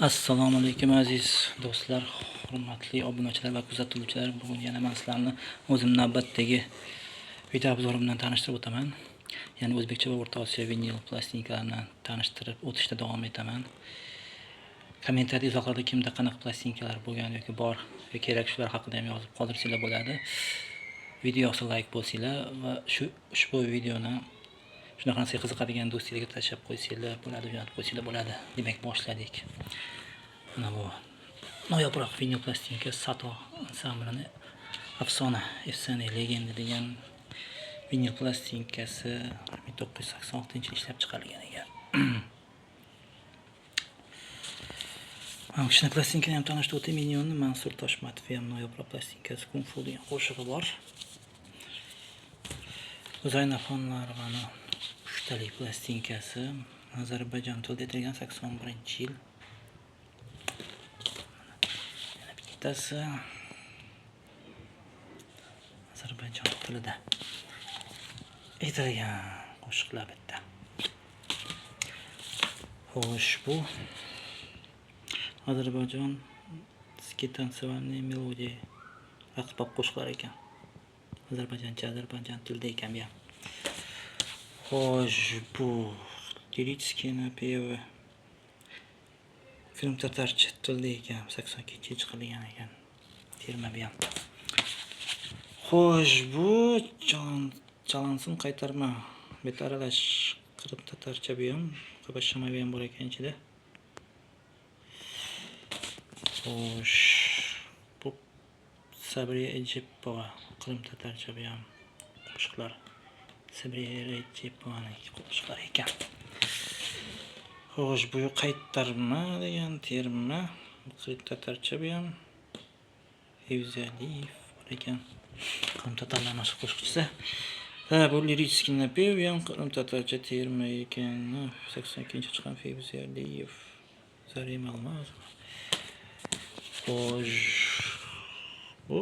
Assalomu alaykum aziz do'stlar, hurmatli obunachilar va kuzatuvchilar. Bugun yana men sizlarni o'zim navbatdagi video obzorim bilan tanishtirib o'taman. Ya'ni o'zbekcha va O'rta Osiyo vinil plastinkalarini tanishtirib o'tishda davom etaman. Kommentariy izohlarda kimda qanaqa plastinkalar bo'lgan yoki bor yoki kerak shular haqida ham yozib qoldirsanglar bo'ladi. Video yoqsa like bo'lsanglar va shu ushbu videoni shunaqa narsaga qiziqadigan do'stlarga tashlab qo'ysanglar bo'ladi, jo'natib qo'ysanglar bo'ladi. Demak, boshladik. Mana bu noyobroq vinil plastinka Sato ansamblini Afsona, efsona, legenda degan vinil plastinkasi 1986-yil ishlab chiqarilgan ekan. Mana shuni plastinkani ham tanishtirib o'tay. Minyonni Mansur Toshmatov ham noyobroq plastinkasi Kung Fu degan qo'shig'i bor. Zaynabxonlarovani uchtalik plastinkasi Ozarbayjon tilida aytilgan 81-yil. Yana bittasi Ozarbayjon tilida aytilgan qo'shiqlar bitta. Xo'sh, bu Ozarbayjon танцевальные melodiya raqs pop qo'shiqlar ekan. Ozarbayjoncha, Ozarbayjon tilida ekan bu ham. Xo'sh, bu лирические напевы film tatarcha tilida ekan, 82-yil chiqarilgan ekan. Terma bu ham. Xo'sh, bu Chalansin qaytarma. Bet aralash qrim tatarcha bu ham, Qabashamavi ham bor ekan ichida. Xo'sh, bu Sabriya Ejipova qrim tatarcha bu ham qo'shiqlar. Sabriya Rejepovaning qo'shiqlari ekan. Xo'sh, bu qaytarma degan terma qrim tatarcha bu ham. Fevzi Aliyev bor ekan. Qrim tatarlar mashhur qo'shiqchisi. Ha, bu лирический напев bu ham qrim tatarcha terma ekan. 82-yil chiqqan Fevzi Aliyev. Zarima Almazova. Xo'sh, bu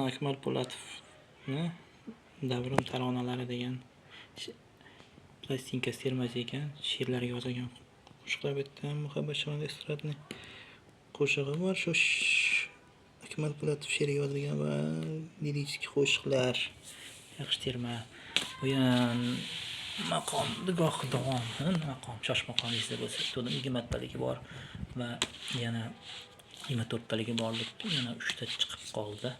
Akmal Po'latovni Davrim taronalari degan plastinkasi termasi ekan. She'rlarga yozilgan qo'shiqlar bu yerda ham Muhabbat Shamol эстрадный qo'shig'i bor. Shu Akmal Po'latov she'riga yozilgan va lirik qo'shiqlar. Yaxshi terma. Bu ham maqom goh davom, maqom, shosh maqom esda bo'lsa, to'dim 20 taligi bor va yana 24 taligi bor deb yana 3 ta chiqib qoldi.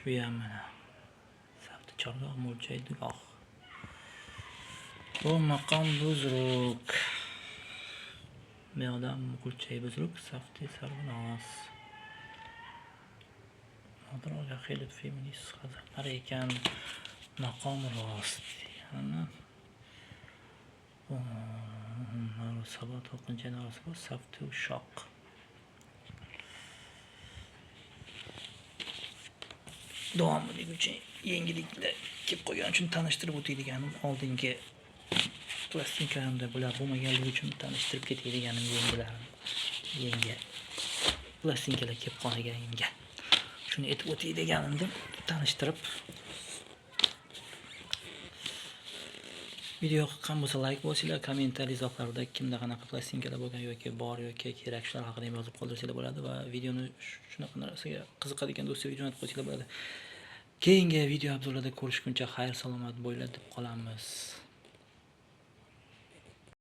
Bu ham mana Sabti chorgoh mo'lchay dugoh. Bu maqom buzruk. Bu yoqda Gulchay buzruk, Safti sarvinoz. Nodir Ogahiy Lutfiy munis g'azallari ekan. Maqom rost degani. Sabo to'qincha Norasabo Safti ushoq. Davomliligi uchun yangiliklar kelib qolgani uchun tanishtirib o'tay deganim, oldingi plastinkalarimda bular bo'lmaganligi uchun tanishtirib ketay deganim yangilarim. Yangi plastinkalar kelib qolganga. Shuni aytib o'tay deganimda tanishtirib. Video yoqqan bo'lsa like bosinglar, kommentariy izohlarda kimda qanaqa plastinkalar bo'lgan yoki bor yoki kerak shular haqida ham yozib qoldirsanglar bo'ladi va videoni shunaqa narsaga qiziqadigan do'stlarga jo'natib qo'ysanglar bo'ladi. Keyingi video obzorlarda ko'rishguncha xayr salomat bo'linglar deb qolamiz.